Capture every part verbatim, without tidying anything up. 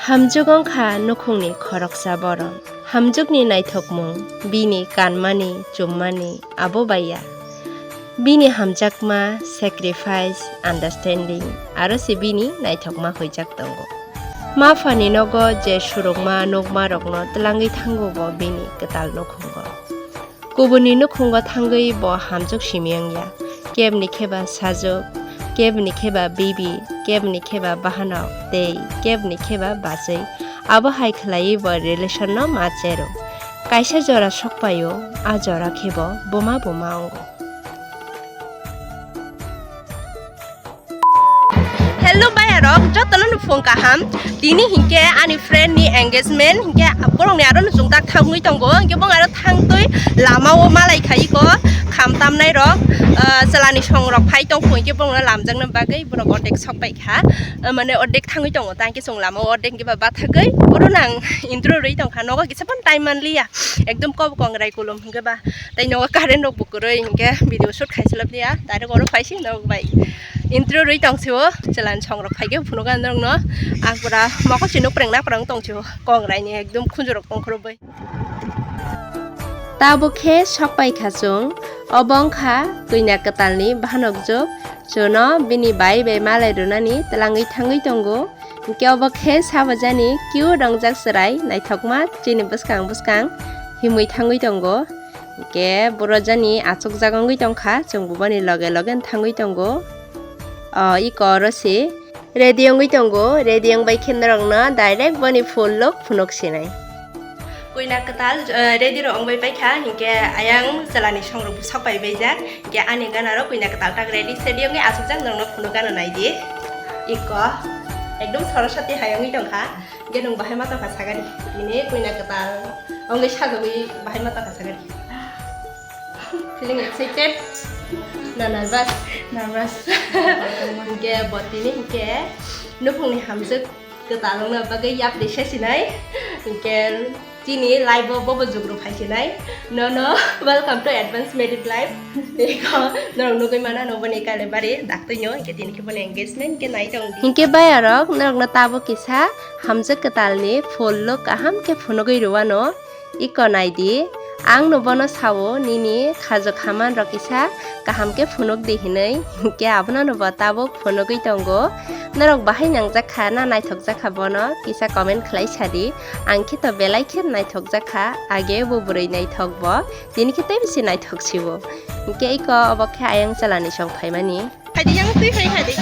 Hamjwk wngkha nukhungni khoroksa borok. Hamjwkni naithokmung bini kanmani, chummani abo bai ya. Bini hamjakma, sacrifice, understanding aro se bini naithokma huijak tongo. Maphani nogo je surungma nukmarokno twlangwi thango bo bini kwtal nukhungo. Kubunni nukhungo thangwi bo hamjwk simi wngya. Kebni kheba sajwk, kebni kheba bibi, kebni kheba bahanok, tei kebni kheba bachwi. Abo hai khlaiwi bo relation no ma chero. Kaisa jora sokpaio, a jora khebo buma buma wngo. Hello bayarok, jotono nukhung kaham. Tini hinkhe ani friend ni engagement, hinkhe borokni aro nuchung tak thangwi tongo, hinkhe bong aro thangtwi lama o malai khai ko kham tamnai rok, ah, chwlani song rok phai tong phung hinkhe borokno lamjakna bagwi borok ordek sok pai kha, ah, mane ordek thangwi tongo, tangkhe chwng lama o ordek hinkhe ba bathagwi oro nang intro rwi tong kha, nogo kisa phano time man liya, ekdom kok kongrai kulum hinkhe ba. Tei nogo current rok bo kwrwi hinkhe video shoot khai se lab liya, direct oro phai se norok bai intro rwi tong se o, chwlani song rok phai khe phunuk ang norok no, ang pura mokol si nuk preng na prang tong se o, kong rai ni ekdom khunju rok tong khoro bai. Tabuk khe sok pai kha chwng, obo wng kha kwina kwtal ni bahanok jwk, chwng no bini bai bai malai rwnani twlangwi thangwi tongo, hinkhe obo khe sabo jani cute wngjak chwrai naithokma chini bwskang bwskang himwi thangwi tongo. Hinkhe boro jani achukjak wngwi tongkha, chwng bo boni loge loge thangwi tongo. O iko oro se ready wngwi tongo, ready wngbai khe norokno direct boni full look phunuk sinai. Kwina kwtal, eh, ready rok wngbai paikha, hinkhe ayang chwlani song rok bwsok pai baijak, hinkhe ani gana rok kwina kwtal tak ready sedi wngwi achukjak norokno phunuk gana naidi. Iko ekdom soroswti hai wngwi tongkha. Hinkhe nwng bahai ma tongkha sagani? Tini kwina kwtal wngwi sajagwi bahai ma tongkha sagani? Feeling excited? Na nervous? Nervous. Hinkhe bo tini hinkhe nukhungni hamjwk kwtal wngna bagwi yapri se sinai. Hinkhe chini live o bobo jugru phai sinai. No, no, welcome to Advance Married Life. Tei ko norok nugwi mano, no boni kailai bari daktwi no, hinkhe tini khe boni engagement hinkhe nai tong di. Hinkhe bayarok norokno tabuk kisa hamjwk kwtalni full look kaham khe phunugwi rwano. Iko nai di, ang no bono sao nini khajwk haman rok kisa kaham khe phunuk di hinwi, hinkhe abono no bo tabuk phunugwi tongo. Norok bahai nangjak kha na naithok jak kha bono kisa comment khlai sa di. Ang khe to belai khe naithok jak kha, age bo bwrwi naithok bo. Tini khe tei bisi naithok sibo. Hinkhe iko obo khe ayang chwlani song phaimani. Phaidi, yang twi khai phaidi.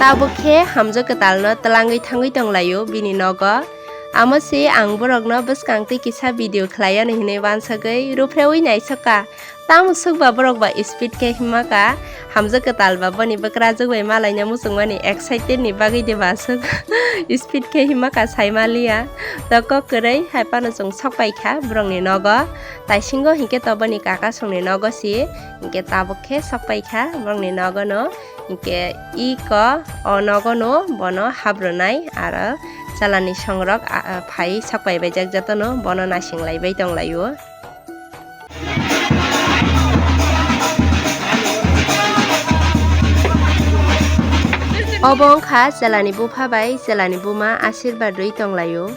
Tabuk khe hamjwk kwtalno twlangwi thangwi tonglaio bini nogo. Amo se ang borokno bwskang twi kisa video khlai anw hinwi uansugwi ruphraiwi naisokha. Tamo swkba borok ba speed khe himma kha, hamjwk kwtal ba boni bwkrajwk bai malaina muchungmani excited ni bagwi de ba aswk speed khe himma kha sai maliya. To kok kwrwi hai phano chwng sok pai kha borokni nogo. Taisingo hinkhe to boni kaka songni nogo si, hinkhe tabuk khe sok pai kha borokni nogo no. Hinkhe iko o nogo no bono hap rwnai aro chalani songrok, a, a, phai sok pai baijak jotono bono naising lai bai tong lai o. Obo wngkha chelani bupha bai chelani buma ashirbad rwi tong lai o.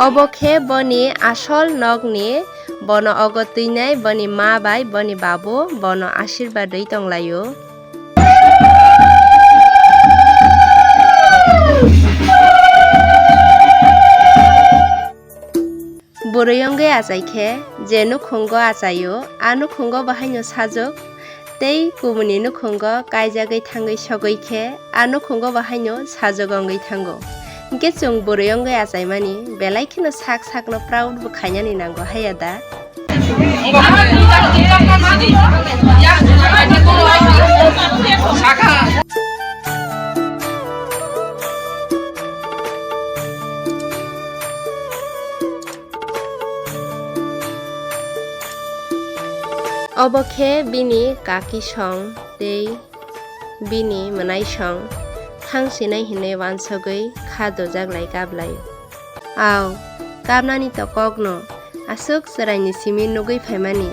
Obo khe boni asol nokni, bono ogo twinai boni ma bai boni babu bono asirba rwi tonglaio. Bwrwi wngwi achai khe je nukhungo achaio, a nukhungo bo haino sajwk, tei kubuni nukhungo kaijagwi thangwi sogwi khe a nukhungo bo haino sajwk wngwi thango. Hinkhe chwng bwrwi wngwi achaimani belai kheno sak sakno proud bo khainani nango, haiya da? Obo khe bini kaki song tei bini mwnai song thang sinai hinwi wansogwi kha dojak lai kap lai. Au, kapnani to kokno aswk chwraini simi nugwi phaimani,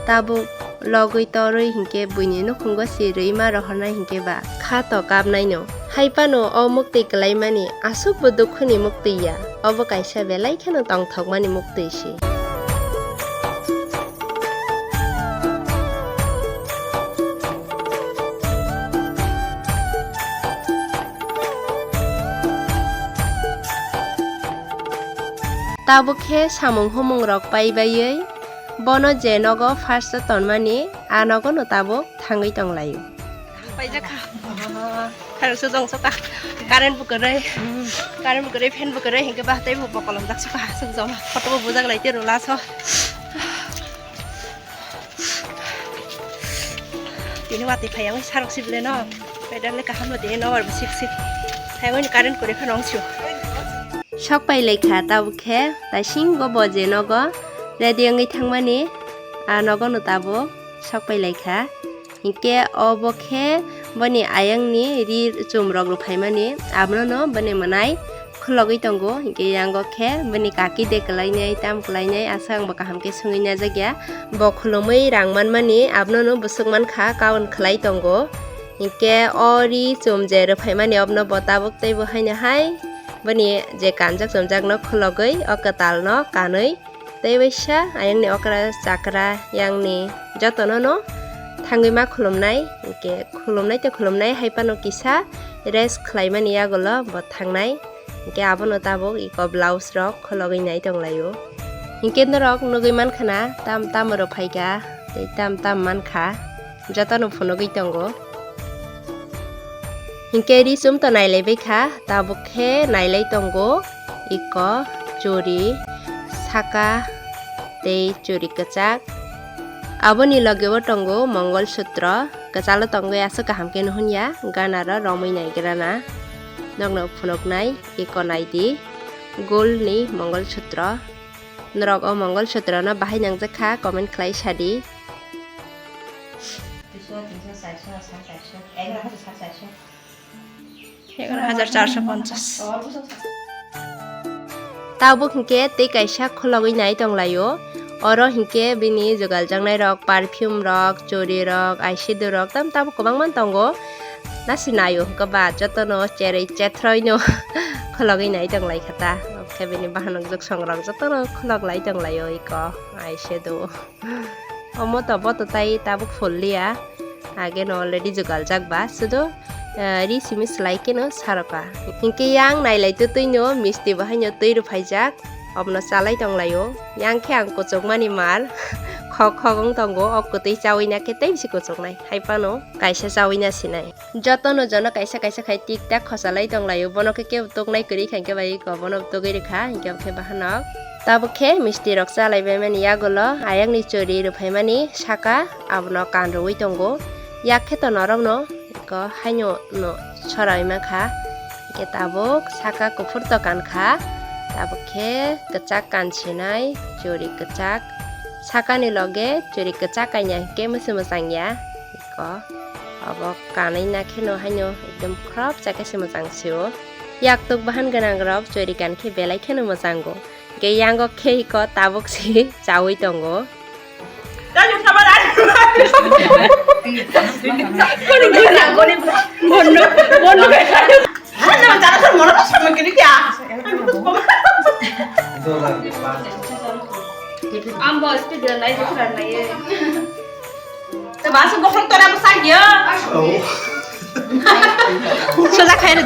tabuk logwi torwi hinkhe buini nukhungo si rwima rohornai hinkhe ba kha to kapnaino. Hai phano o muktwi kwlaimani aswkbo dukhuni muktwi ya, obo kaisa belai kheno tongthokmani muktwi se. Tabuk khe samung humung rok pai baiwi bono je nogo first o tonmani, a nogo no tabuk thangwi tonglaio. Paijak kha. Kharo sujong soka. Current bo kwrwi. Current bo kwrwi, fan bo kwrwi, hinkhe ba tei bo bokolom jak soka. Sujong photo bo bujak lai tei rwla so. Tini watwi phai ang sarok si bwle no. Pedal le kaham no tini no war bo sik sik. Phai ang current kwrwi phano ang sio. Sok pai lai kha tabuk khe, taising go bo je nogo ready wngwi thangmani, a nogo no tabuk sok pai lai kha. Hinkhe obo khe boni ayangni ri chum rok rwphaimani, abono no boni mwnai khulogwi tongo. Hinkhe yango khe boni kaki de kwlainai, tam kwlainai, aswk ang bo kaham khe swngwi najakya. Bo khulumwi rang manmani, abono no bwswk mankha, kaon khwlai tongo. Hinkhe o ri chum je rwphaimani, abono bo tabuk tei bo haino hai boni je kanjak chumjak no khulogwi o kwtal no kanwi. Tei waisa ayangni okra chakra yangni jotono no thangwi ma khulumnai, hinkhe khulumnai tei khulumnai hai phano kisa rest khlaimani yagulo bo thangnai, hinkhe abono tabuk iko blouse rok khologwi nai tonglaio. Hinkhe norok nugwi mankha na tam tam rok phaikha tei tam tam mankha, jotono phunugwi tongo. Hinkhe ri chum to nailaibai kha, tabuk khe nailai tongo iko churi saka tei churi kwchak. Aboni loge o tongo mongol sutro, kwchalo tongwi aswk kaham khe nuhun ya, gana ro romwi naigrana. Nokno phunuknai iko naidi, gold ni mongol sutro. Norok o mongol sutro no bahai nangjak kha, comment khlai sadi. Egaroh hajar charso ponchas. Tabuk hinkhe tei kaisa khulogwi nai tonglaio. Oro hinkhe bini jugaljaknai rok, perfume rok, churi rok, eyeshadow rok, tam tabuk kwbangma tongo. Nasi naio hinkhe ba jotono cherwi chethroi no khulogwi nai tonglai kha ta. Omo khe bini bahanok juksong rok jotono khulok lai tonglaio iko eyeshadow. Omo to bo to tai tabuk phul liya. Age no already jugal jak ba. Sudo, eh, ri simi slai khe no saroka. Hinkhe yang nailai to twi no misti bo haino twi rwphai jak. Obono chalai tonglaio. Yang khe ang kuchukmani mar. Khok khok wng tongo. O kwtwi chawi na khe tei bisi kuchuknai. Hai phano kaisa chawi na sinai. Jotono jono kaisa kaisa khai tik tak khosalai tonglaio, bono khe kebo toknai kwrwi kha, hinkhe bai eko bono togwi rwkha, hinkhe omo khe bahanok. Tabuk khe misti rok chalai baimani yagulo ayangni chori rwphaimani saka abono kan rwui tongo. Yak khe to norokno eko haino no soraui mankha, hinkhe tabuk saka kuphur to kankha, tabuk khe kwchak kan sinai chori kwchak, sakani loge chori kwchak kaina hinkhe mwswi mwchangya. Eko, obo kanwi na kheno haino ekdom khoroksa khe se mwchang sio. Yaktuk bahan gwnang rok chori kan khe belai kheno mwchango. Hwnkhe yango khe eko tabuk se chaui tongo. Kono gwnang goni bono. Ambo speed nai dikra nai. Te bas bokhorok tora bwsa gyo. Soja khai re.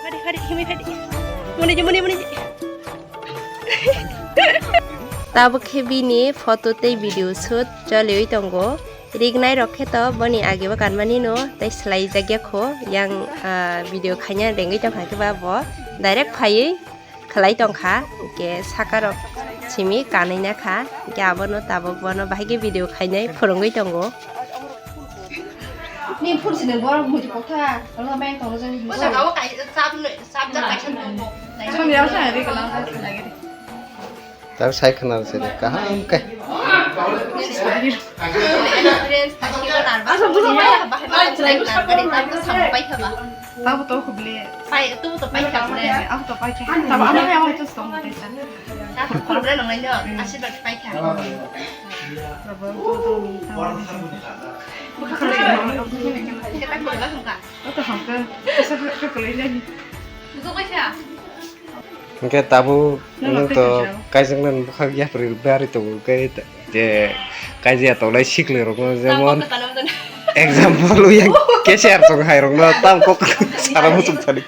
Hari hari himi hari. Muni ji muni muni ji. Tabuk khe bini photo tei video shoot choliwi tongo. Rignai rok khe to boni age bo kanmani no tei swlai jak ya kho yang, ah, video khaina rengwi tongkha khe ba bo direct phaiwi khlai tongkha, hwnkhe saka rok simi kanwi na kha, hwnkhe abono tabuk bono bahai khe video khainai phwrwngwi tongo. Ni phur sini borok muitu kokha, rwma bai tongna jani hinwi. Bwsa kawo kai, chap nwi, chap jak kaisa tongo. Chwng yar sa ri kalang sa lagi. Tar sai khna se de kaham kai. Experience ta sigo nar ba. Asa bujo maya. Bahai ba selai nar ba de, tar to sam pai kha ba. Tabo to khubli. Pai, tu to pai kha ba. Aku to pai kha. Tabo ama ya mai to stong de sa. Aku khulbre nang nai no. Asi ba pai kha. Baba to to ni ta. Kita khulba hangka. Oto hangka. Asa ka ka lai lai. Bujo kaisa. Hingke tabuk nwng to kaijak nani bwkhak yapri rwgwi ari tongo, hingke je kaijak tongnai sikli rokno jemon example o yang cashier tong hai rokno tam kok sana muchung thani.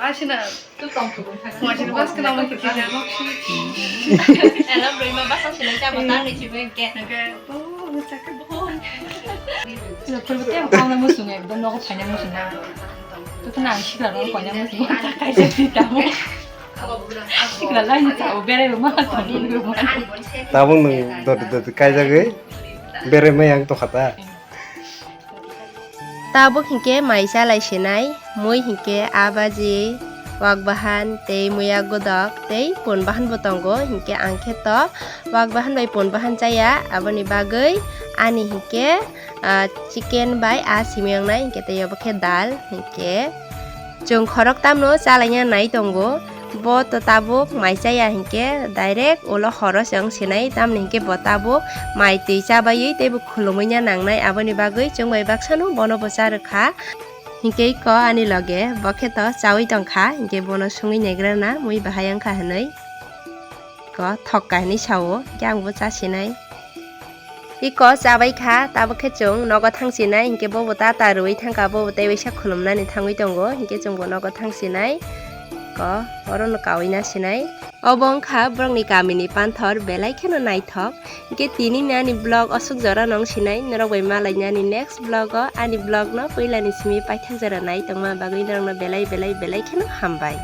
Asina tu tong tu tong thani. Masih bas kena mungkin tidak maksud. Hello, bro, ma basa sila siapa tang ni cibe ke. Oke. Oh, cakep. Lo perlu tiang tang na muchung ekdom nogo phaina muchung na. Tutu nang sikla rok koina musi ta kaisa si tamo. Sikla lai ni tamo berai bo ma tamo. Tabuk nwng dodi dodi kaijagwi berai mai ang tokha ta. Tabuk hinkhe mai chalai sinai, mui hinkhe abaji, wak bahan tei muya godok tei pun bahan bo tongo, hinkhe ang khe to wak bahan bai pun bahan chaya, aboni bagwi ani hinkhe ah, chicken bai ah simi wngnai, hinkhe tei obo khe dal, hinkhe chwng khorok tamno chalaina nai tongo. Bo to tabuk mai chaya hinkhe direct ulo horo se wng sinai, tamni hinkhe bo tabuk mai twi chabaiwi teibo khulumui na nangnai, aboni bagwi chwng bai baksano bono bo cha rwkha. Hinkhe iko ani loge bo khe to chaui tongkha, hinkhe bono sungui naigrana mui bahai wngkha hinui. Ko thokka hinui sao, hinkhe ang bo cha sinai. Iko chabai kha, tabuk khe chwng nogo thang sinai, hinkhe bobo ta ta rwui thangkha, bobo tei waisa khulumnani thangwi tongo, hinkhe chwngbo nogo thang sinai. Ko orono kaui na sinai. Obo wngkha borokni kamini panthor, belai kheno naithok. Hinkhe tini ni ani vlog aswk jora no wng sinai, norok bai malainani next vlog o, ani vlog no puila ni simi paithak jora nai tongma bagwi norokno belai belai belai kheno hambai.